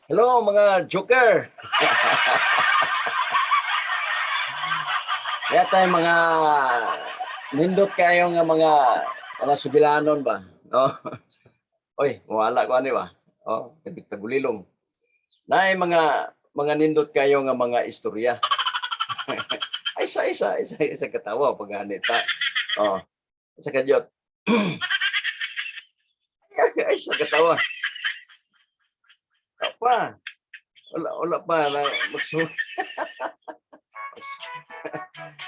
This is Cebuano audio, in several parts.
Hello, mga joker. Kaya tayo mga nindot kayo nga mga sugilanon ba? No? Oy, wala ko ani ba? Oh, tagulilong. Naay mga nindot kayo nga mga istorya. Ay sa isa isa isa katawa pag ta. Oh. Sa kadyot. Ay sa katawa. Wala pa. Wala, wala pa na magsu.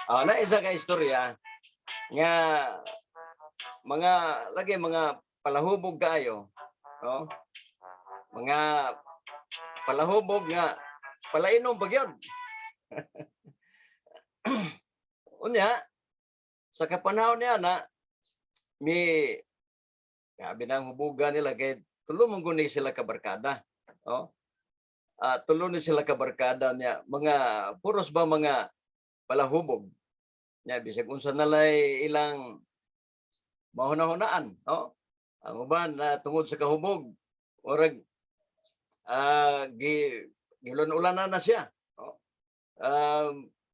Ah, na isa ka istorya nga mga lagi mga palahubog kayo, no? Mga palahubog nga palainom pag yun. Unya, sa kapanahon niya na mi grabe na ang hubugan nila kay tulo man guni sila ka barkada. Oh. Tulo ni sila ka barkada niya, mga puros ba mga palahubog. Nya bisag unsa nalay ilang mahuna-hunaan, no? Ang uban na tungod sa kahubog, murag gi gilun-ulanan na siya, no?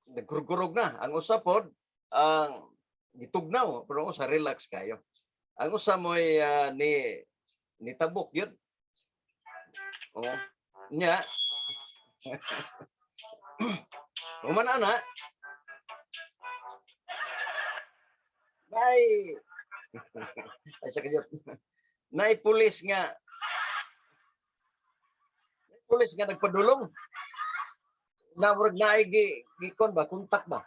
Nagkurkurog na. Ang usa pod ang gitugnaw, pero usa relax kayo. Ang usa mo'y ni nitabok yun. Oh. Nya. Human ana. Nay ay sa kanyot. Nay pulis nga nagpadulong. Na murag naay gi gikon ba, kontak ba,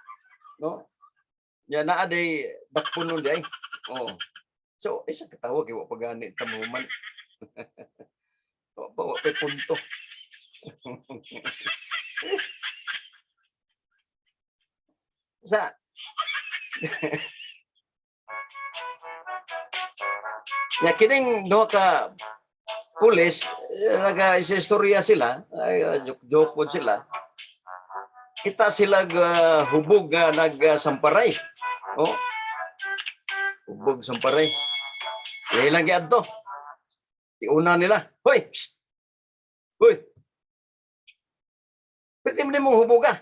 no? Nya naa day dakpon nun di ay. Oh. So isa katawa kay wa pa gani ta mohuman. Wa pa, wa pa'y punto. Sa Ya kining duha ka pulis naga istorya sila, ay, joke-joke pod sila. Kita sila hubog nga nagsamparay. Oh. Hubog samparay. Ilang giadto. Tiuna nila. Hoy! Psst! Hoy! Pwede mo nimo hubog ah.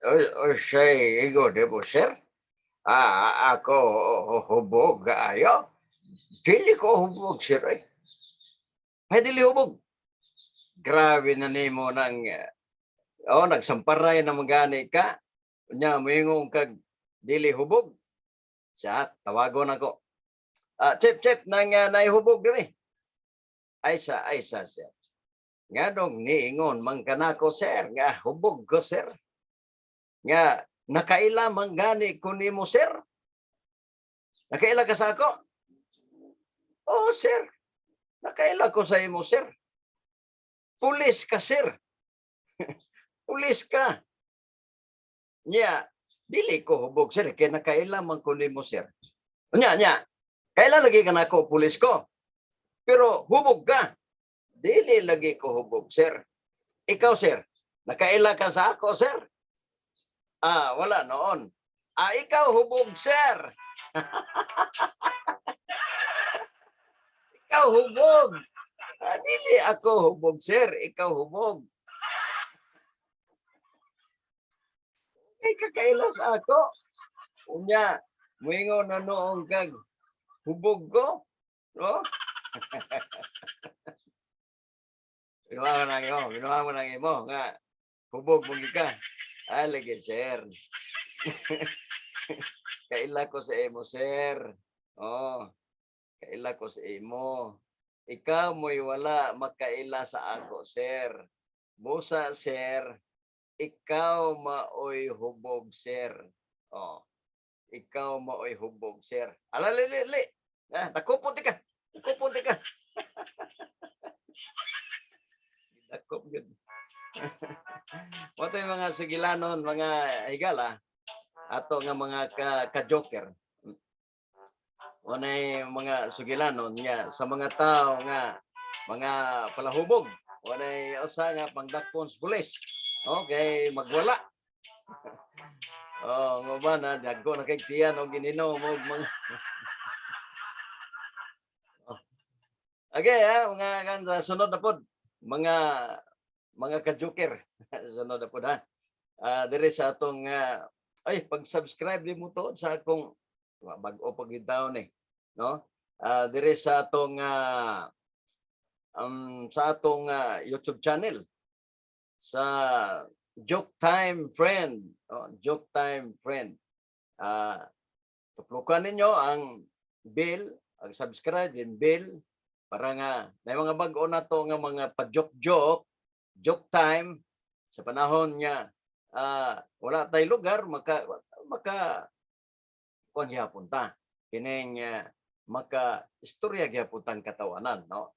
O siya, igo, di mo, sir? Ah, ako hubog ayo. Dili ko hubog, sir. Ay, ay dili hubog. Grabe na nimo nang oh, nagsamparay na magani ka. Nya moingon kag dili hubog. Siya, tawagon ako. Ah, chip, chip, nang naihubog diri. Ay sa, sir. Nganong niingon man kanako, sir, nga hubog ko, sir. Nga nakaila man gani ko nimo, sir. Nakaila ka sa ako? Oh, sir. Nakaila ko sa imo, sir. Pulis ka, sir. Pulis ka. Nya, dili ko hubog, sir, kay nakaila man ko nimo, sir. Nya, nya. Kailan lagi ka nako pulis ko? Pero hubog ka. Dili lagi ko hubog, sir. Ikaw, sir, nakaila ka sa ako, sir? Ah, wala noon. Ah, ikaw hubog, sir. Ikaw hubog. Ah, dili ako hubog, sir. Ikaw hubog. Ay, kakaila sa ako. Unya, muingon na noong kag hubog ko. No? Binuha ko ng imo, binuha mo ng imo nga hubog mo ka. Ah, lagi, sir. Kaila ko sa imo, sir. Oh. Kaila ko sa imo. Ikaw mo'y wala makaila sa ako, sir. Busa, sir. Ikaw maoy hubog, sir. Oh. Ikaw maoy hubog, sir. Ala, li, li, li. Ah, dakupon ti ka. Dakupon ti ka. Dakop gyud. Mo mga sugilanon, mga higala, ato nga mga ka-joker. Unay mga sugilanon nga sa mga tao nga mga palahubog, unay usa nga pangdakpon sa pulis. Okay, magwala. Oh, nga ba na dagko na kay tiyan og gininom og mga. Oh. Okay, ha, mga kan sa sunod na pod, mga ka-joker. Sunod na pod, ha. Diri sa atong ay, pag-subscribe din mo to sa akong bag-o pag taon eh, no? Diri sa atong YouTube channel sa Joke Time Friend, oh, Joke Time Friend. Tuplukan ninyo ang bell, ang subscribe din bell para nga may mga bag-o na to nga mga pa-joke-joke, joke time sa panahon nga wala tay lugar, maka maka kuan gyapon ta kining maka istorya gyapon tang katawanan, no?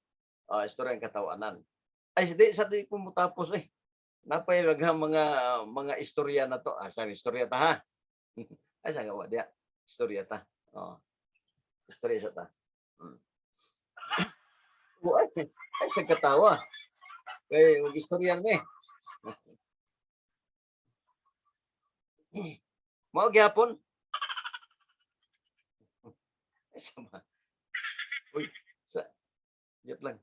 Istorya ang katawanan. Ay, di sa di ko motapos eh, napay daghang mga istorya na to. Sabi, istorya ta, ha. Ay, sa gawa diya, istorya ta. Oh, istorya sa ta. Ay, ay sa katawa kay og istorya mi mao gyapon. Ay, sama. Uy, sa jut lang.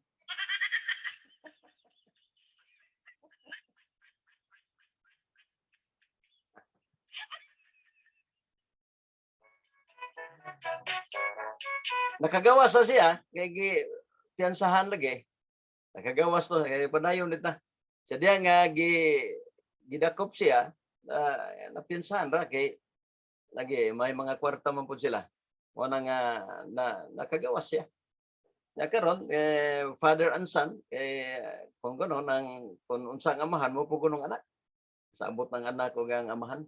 Nakagawas na siya kay gi piyansahan lagi. Nakagawas to kay padayon nita. Sa diya nga gidakop siya, napiyansahan ra kay lagi may mga kwarta man pud sila. Mo na nga na nakagawas siya. Ya karon eh, father and son eh, kung gano'n ang kung unsa ang amahan mo pud kunong anak. Sa abot ng anak ug ang amahan.